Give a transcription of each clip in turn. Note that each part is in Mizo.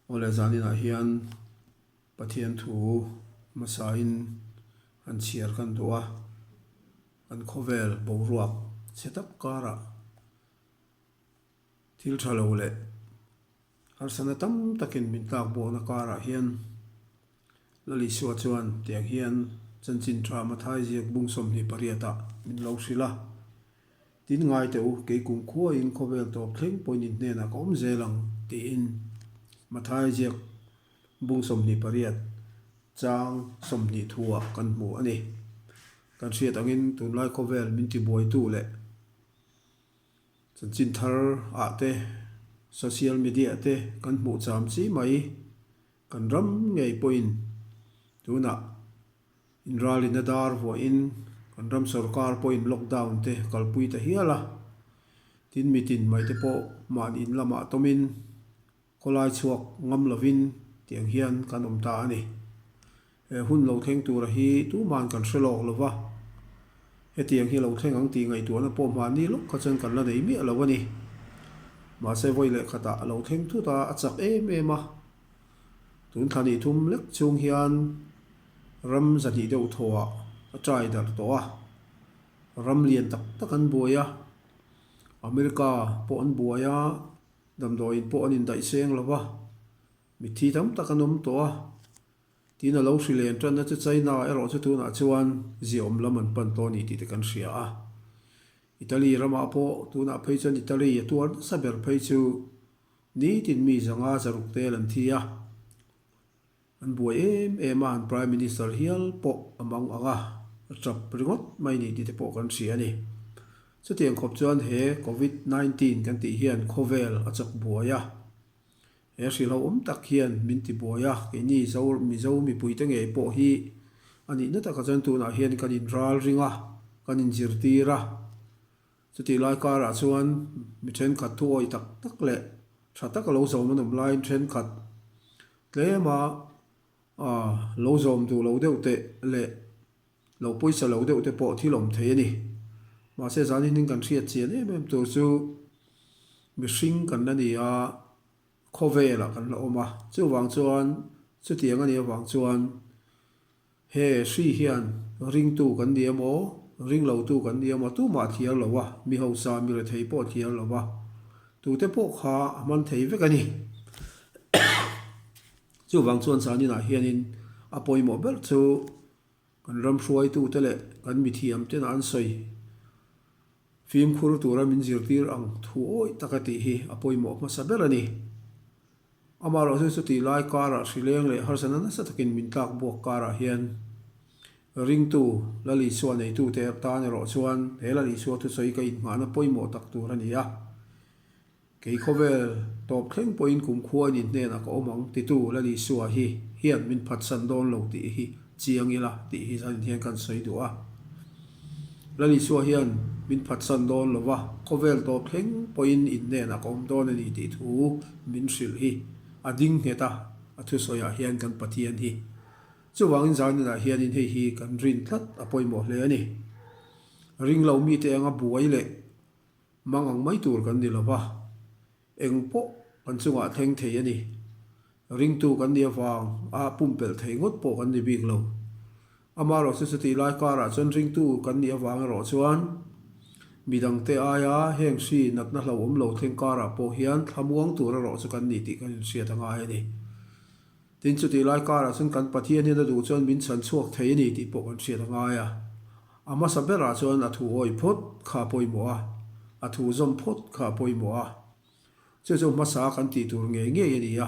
Awle zaninah hian Pathian thu hmasain han chhiar kan duh a, kan khawvel boruak chhe tak karah thil tha lo leh harsana tam takin min tlak bawhna karah hian Lal Isua chuan tiang hian chanchin tha Mathai ziak bung 28 ah min lo hrilh a, Tin ngai teh u, kei kum khuaiin khawvel tawp thleng pawhin in hnenah ka awm zel ang, tiin Mathai ziak bung 28 chang 20 thuah kan hmu a ni. Kan hriat angin tunlai khawvel min tibuaitu leh chanchin thar ah te, social media te kan hmuh cham chi mai. Kan ram ngei pawhin tunah inralina dar vuahin kan ram sorkar pawhin lockdown te kalpui ta hial a, tin mitin mai te pawh mahni in lamah tawmin khawlai chhuak ngam lovin tiang hian kan awm ta a ni. He hun lo thleng tura hi tuman kan hre lawk lo va, hetiang hi lo thleng ang tih ngaihtuahna pawh mahni lawk kha chuan kan la nei miah lo a ni. Mahse vawi leh khatah a lo thleng thut a, a chak em em a. Tun thla nih thum lek chung hian ram zahnih deuh thawhah a trai darh tawh a, ram lian tak tak an buai a, America pawh an buai a, damdawiin pawh an indaih seng lo va, mitthi tam tak an awm tawh a. Tin a lo hri len tanna chu China erawh chu tunah chuan ziaawm lam an pan tawh a ni tih te kan hria a. Italy ramah pawh tunah phei chuan Italy a tuar nasa ber phei chu nitin mi zanga zaruk tel an thi a. An buai em em a, an Prime Minister hial pawh a mang ang a, a tap ringawt mai ni tih te pawh kan hria a ni. Chutiang khawp chuan he Covid 19 kan tih hian khawvel a chawk buai a. He hrilhawm tak hian min ti buai a, keini Zo Mizo mipuite ngei pawh hi a nihna takah chuan tunah hian kan inral ring a, kan inzirtir a. Chutih lai karah chuan mi thenkhat thu awih tak tak leh tha taka lo zawm an awm laiin thenkhat tlema lo zawm duh lo deuh teh leh lo pawisa lo deuh te pawh thil awm thei a ni. Mahse zanin in kan hriat chian em em tur chu mihring kan la ni a, khawvelah kan la awm a. Chuvang chuan chutiang a nih avang chuan he hri hian ringtu kan ni emaw, ringlotu kan ni emaw tumah a thiar lo a, mi hausa mi rethei pawh a thiar lo a, tute pawh kha a hman thei vek a ni. Chuvang chuan zaninah hianin a pawimawh ber chu kan ram hruaitute leh kan mithiamtena an sawi fimkhur tura min zirtir ang thu awih taka tih hi a pawimawh hmasa ber a ni. Amaherawhchu chutih lai karah hrileng leh harsatna nasa takin min tlak buak karah hian ringtu Lal Isua neitute tan erawh chuan he Lal Isua thusawi ka inhmahna pawimawh tak tur a ni a. Kei khawvel tawp thleng pawhin kumkhua in hnenah ka awm ang titu Lal Isua hi hian min phatsan dawn lo tih hi chiang ila tih hi zanin hian kan sawi duh a. Lal Isua hian min phatsan dawn lo va, khawvel tawp thleng pawhin in hnenah ka awm dawn a ni tih thu min hrilh hi a ding nghet a, a thusawiah hian kan Pathian hi. Chuvangin zaninah hianin hei hi kan rin tlat a pawimawh hle a ni. Ringlo mite anga buai leh Mang ang mai tur kan ni lo va, eng pawh kan chungah thleng thei a ni. Ringtu kan nih avang a pumpelh thei ngawt pawh kan ni bik lo. Amaherawh chu chutih lai karah chuan ringtu kan nih avang erawh chuan midangte aia heng hri natna hlauhawm lo thleng karah pawh hian thlamuang tur erawh chu kan ni tih kan inhriat a ngai a ni. Tin, chutih lai karah chuan kan Pathian hian a duh chuan min chhan chhuak thei a ni tih pawh kan hriat a ngai a. A hmasa berah chuan a thu awih phawt kha a pawimawh a, a thu zawm phawt kha a pawimawh a. Chu chu hmasa kan tih tur ngei ngei a ni a.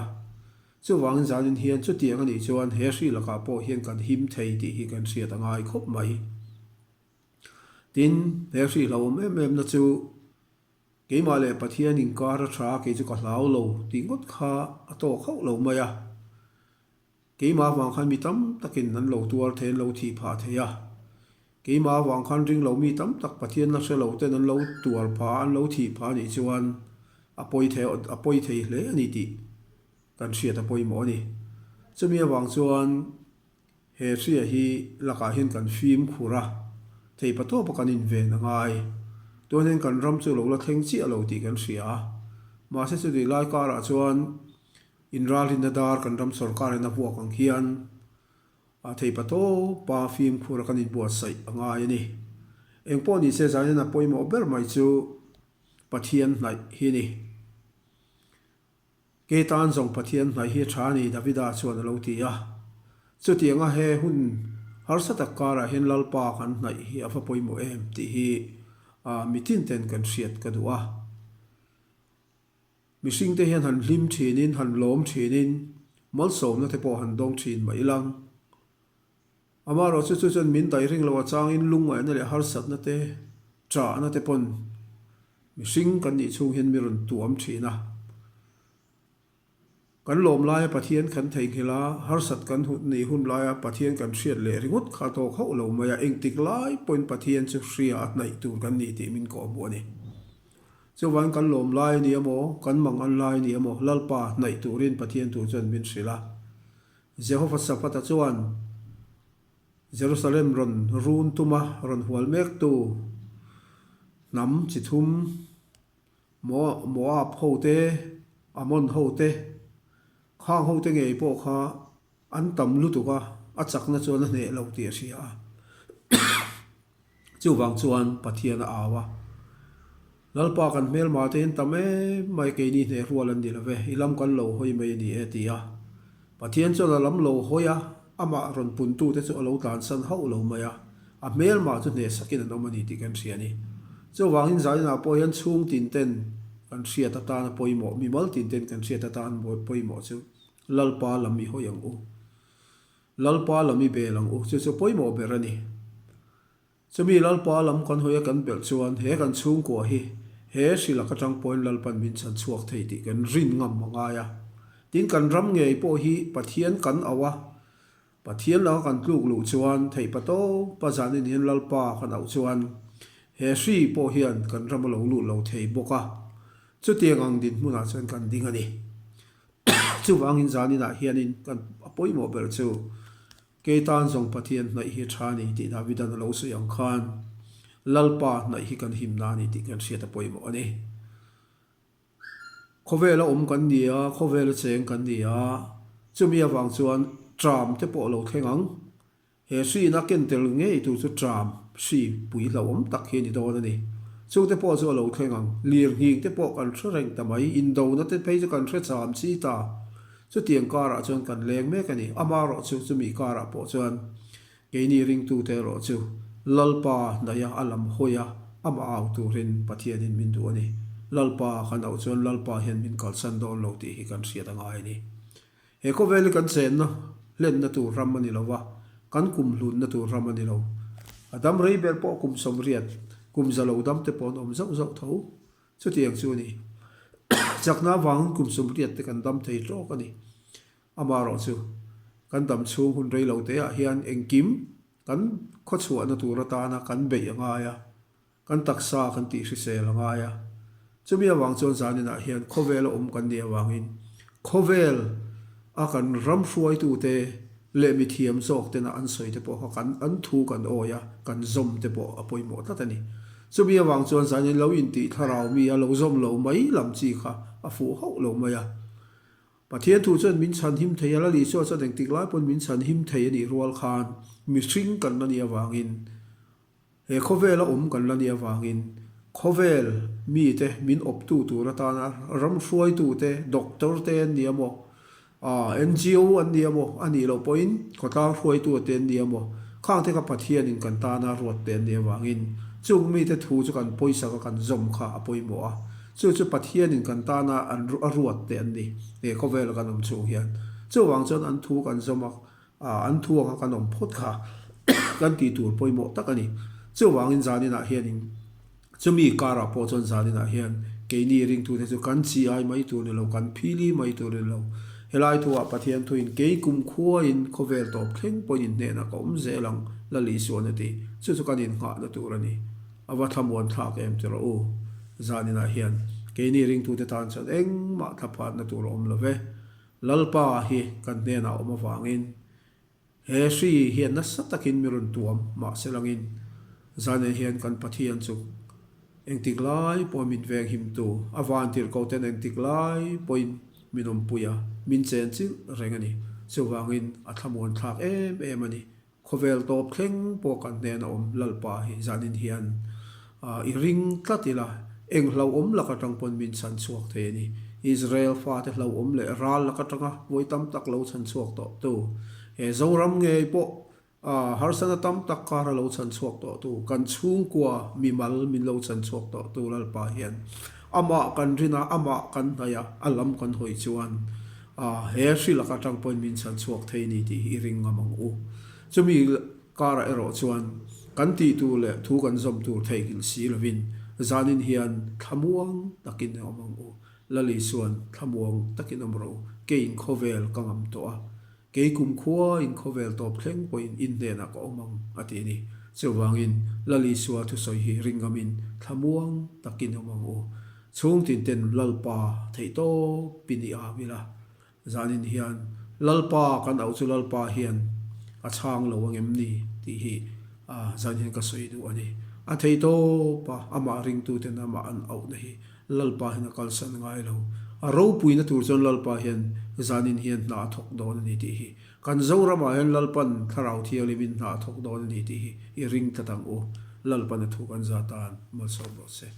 Chuvangin zanin hian chutiang a nih chuan he hri lakah pawh hian kan him thei tih hi kan hriat a ngai khawp mai. Tin, he hri hlauhawm em em na chu Keimah leh Pathian inkar a tha kei chu ka hlau lo tih ngawt kha a tawk hauh lo mai a. Keimah avang khan mi tam takin an lo tuar thei, an lo thih phah thei a. Keimah avang khan ring lo mi tam tak Pathian la hre lo ten an lo tuar phah a, an lo thih phah a nih chuan a pawi thei, a pawi thei hle a ni tih kan hriat a pawimawh a ni. Chumi avang chuan He hria hi lakah hian kan fimkhur a, theipa tawpa kan inven a ngai. Tuan hian kan ram chu lo la thleng chiah lo tih kan hria a. Mahse chutih lai karah chuan Inralrinna dar kan ram sorkarin a vuak ang hian a theihpatawpa fimkhur a kan inbuatsaih a ngai a ni. Engpawh nise zanin a pawimawh ber mai chu Pathian hnaih hi a ni. Kei tan zawng Pathian hnaih hi a tha a ni, Davida chuan a lo ti a. Chutianga he hun harsa tak karah hian Lalpa kan hnaih hi a va pawimawh em tih hi mitin ten kan hriat ka duh a. Mihringte hian han hlim thinin, han lawm thinin, malsawmna te pawh han dawng thin mah ilang. Amaherawhchu chu chuan min daih ring lo achangin lungngaihna leh harsatna te, ṭahna te pawn mihring kan nih chhung hian mi rawn tuam thin a. Kan lawm laia Pathian kan theihnghilh a, harsat kan nih hun laia Pathian kan hriat leh ringawt kha tawk hauh lo mai a, engtik lai pawhin Pathian chu hria a hnaih tur kan ni tih min kawhhmuh a ni. Chuvangin kan lawm lai a ni emaw, kan mangan lai a ni emaw, Lalpa hnaih turin Pathian tur chuan min hrilh a. Jehoshaphat-a chuan Jerusalem rawn run tuma rawn hual mektu hnam chi thum, Moab ho te, Ammon ho te, khang ho te ngei pawh kha an tam lutuk a, a chakna chuan a hneh lo tih a hria a. Chuvang chuan Pathian a au a, Lalpa kan hmelma te hian tam em mai keini hneh rual an ni lo ve, i lam kan lo hawi mai a ni e ti a. Pathian chuan a lam lo hawi a, amah rawn puntute chu a lo tlansan hauh lo mai a, a hmelma chu hneh sakin an awm a ni tih kan hria a ni. Chuvangin zaninah pawh hian chhung tin ten kan hriat atana pawimawh, mimal tin ten kan hriat atan pawimawh chu Lalpa lam i hawi ang u. Lalpa lam i bel ang u, chu chu pawimawh ber a ni. Chumi Lalpa lam kan hawi a kan belh chuan he kan chhungkua hi he hri lak atang pawhin Lalpan min chhan chhuak thei tih kan rin ngam a ngai a. Tin kan ram ngei pawh hi Pathian kan auh a, Pathian laka kan tluk luh chuan theih patawpa zanin hian Lalpa kan auh chuan he hri pawh hian kan ram a lo lut lo thei bawk a. Chutiang ang dinhmunah chuan kan ding a ni. Chuvangin zaninah hianin kan a pawimawh ber chu Kei tan zawng Pathian hnaih hi a tha a ni tih Davidan a lo sawi ang khan Lalpa hnaih hi kan himna a ni tih kan hriat a pawimawh a ni. Khawvela awm kan ni a, khawvela cheng kan ni a, chumi avang chuan tram te pawh a lo thleng ang. He hriin a ken tel ngei tur chu tram hri pui hlauhawm tak hi a ni dawn a ni. Chungte pawh chu a lo thleng ang. Lirnghing te pawh kan hre reng ta mai, indona te phei chu kan hre cham chi ta. Chutiang karah chuan kan leng mek a ni. Amaherawh chu chumi karah pawh chuan keini ringtute erawh chu Lalpa hnaih a, a lam hawi a, amah au turin Pathianin min duh a ni. Lalpa kan auh chuan Lalpa hian min kalsan dawn lo tih hi kan hriat a ngai a ni. He khawvel hi kan chenna hlenna tur ram a ni lo va, kan kum hlunna tur ram a ni lo. A dam rei ber pawh kum 80, kum za lo dam te pawh an awm zauh zauh tho. Chutiang chu a ni. Chakna avangin kum 80 te kan dam thei tawk a ni. Amaherawh chu, kan dam chhung hun rei lo teah hian engkim kan khawchhuahna tur atana kan beih a ngai a, kan taksa kan tihhrisel a ngai a. Chumi avang chuan zaninah hian khawvela awm kan nih avangin khawvel a kan ram hruaitute leh mithiam zawk tena an sawi te pawh kha kan an thu kan awi a, kan zawm te pawh a pawimawh tlat a ni. Chumi avang chuan zanin lo intih thlarau mi a lo zawm lo mai lam chi kha a fuh hauh lo mai a. Pathian thu chuan min chhan him thei a, Lal Isua chuan engtik lai pawn min chhan him thei a nih rual khan mihring kan la nih avangin He khawvela awm kan la nih avangin khawvel mite min awptu tur atana ram hruaitute, doctor te an ni emaw, ngo an ni emaw, a nih loh pawhin khawtlang hruaitute an ni emaw, khangte kha Pathianin kan tana ruat te an nih avangin chung mite thu chu kan pawisaka kan zawm kha a pawimawh a. Chu chu Pathianin kan tana an a ruat te an ni he khawvela kan awm chhung hian. Chuvang chuan an thu kan zawm a, An thu anga kan awm phawt kha kan tih tur pawimawh tak a ni. Chuvangin zaninah hianin chumi karah pawh chuan zaninah hian keini ringtute chu kan chi ai mai tur ni lo, kan phili mai tur ni lo. Helai thuah Pathian thuin kei kumkhuain khawvel tawp thleng pawhin inhnehna ka awm zel ang Lal Isuan a ti. Chu chu kan innghahna tur a ni. A va thlamuan thlak em ti rawh u. Zaninah hian keini ringtute tan chuan engmah thlaphatna tur a awm lo ve. Lalpa hi kan hnenah awm avangin he hri hian nasa takin mi rawn tuam mahse langin zanin hian kan Pathian chu engtik lai pawhin min veng himtu, a vantirhko ten engtik lai pawhin min awmpui a, min chenchilh reng a ni. Chuvangin a thlamuan thlak em em a ni. Khawvel tawp thleng pawh kan hnena awm Lalpa hi zanin hian i ring tlat ila, eng hlauhawm lak atang pawn min chhan chhuak thei a ni. Israel fate hlauhawm leh ral lak atanga vawi tam tak lo chhan chhuak tawhtu, he Zoram ngei pawh harsatna tam tak kara lo chhan chhuak tawhtu, kan chhungkua mimal min lo chhan chhuak tawhtu Lalpa hian amah kan rin a, amah kan hnaih a, a lam kan hawi chuan he hri lak atang pawhin min chhan chhuak thei a ni tih hi i ring ngam ang u. Chumi karah erawh chuan kan tih tur leh thu kan zawm tur theihnghilh si lovin zanin hian thlamuang takin i awm ang u. Lali chuan thlamuang takin awm rawh u, keiin khawvel ka ngam tawh a, Kei kumkhua in khawvel tawp thleng pawhin in hnenah ka awm ang, a ti a ni. Chuvangin, Lal Isua thusawi hi ringamin thlamuang takin awm ang u. Chhungtin ten Lalpa theihtawpin i au ila. Zanin hian Lalpa kan auh chu Lalpa hian a chhang lo ang em ni tih hi zan hian ka sawi duh a ni. A theihtawpa amah ringtuten amah an auhna hi Lalpa hian a kalsan ngai lo. A ropuina tur chuan Lalpa hian zanin hian hna a thawk dawn a ni tih hi. Kan Zoramah hian Lalpan Thlarau Thianghlimin hna a thawk dawn a ni tih hi i ring tlat ang u. Lalpan a thu kan za tan malsawm rawh se.